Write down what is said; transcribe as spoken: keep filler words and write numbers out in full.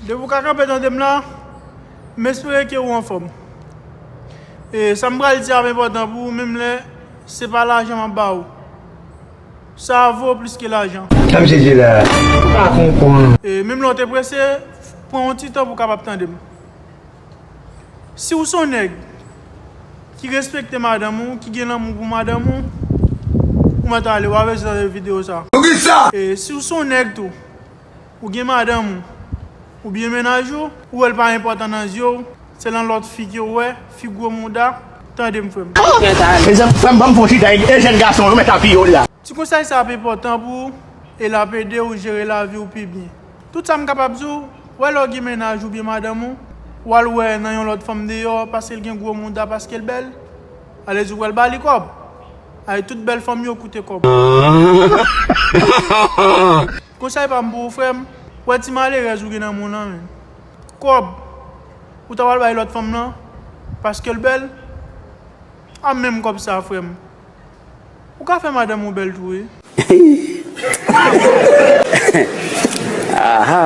Depi w ka kanpe tande m la, m espere ke ou anfòm. E sa m pral di a ap enpòtan pou ou, menm lè se pa lajan m ap ba ou. Sa vo plis ke lajan. Sa misye di la, m pa konprann. E menm lè w te prese, pran yon ti tan pou w kapab tande m. Si w se yon nèg ki respekte madanm ou, ki gen lanmou pou madanm ou, ou mèt ale, w a bezwen tande videyo sa. Poukisa? E si w se yon nèg tou, ou gen madanm ou, oubyen mennaj ou, ou wè l pa enpòtan nan zye w, se nan lòt fi ke w wè, fi gwo mouda, tande m, frè m. Mezanmi, frè m, ban m fè yon chita e jèn gason yo mèt ap piye w la. Ti konsèy sa ap enpòtan pou ou e l ap ede w jere lavi w pi byen. Tout sa m kapab di w, wè lè w gen mennaj oubyen madanm ou, w al wè nan yon lòt fanm deyò paske l gen gwo mouda, paske l bèl, ale di w pral ba li kòb. Ay, tout bèl fanm yo koute kòb. Konsèy pa m pou ou, frè m, wè ti malerèz ou gen nan men w lan, men. Kòb, ou ta pral bay lòt fanm lan, paske l bèl, a menm kòb sa, frè m. Ou ka fè madanm ou bèl tou, wi. Aha.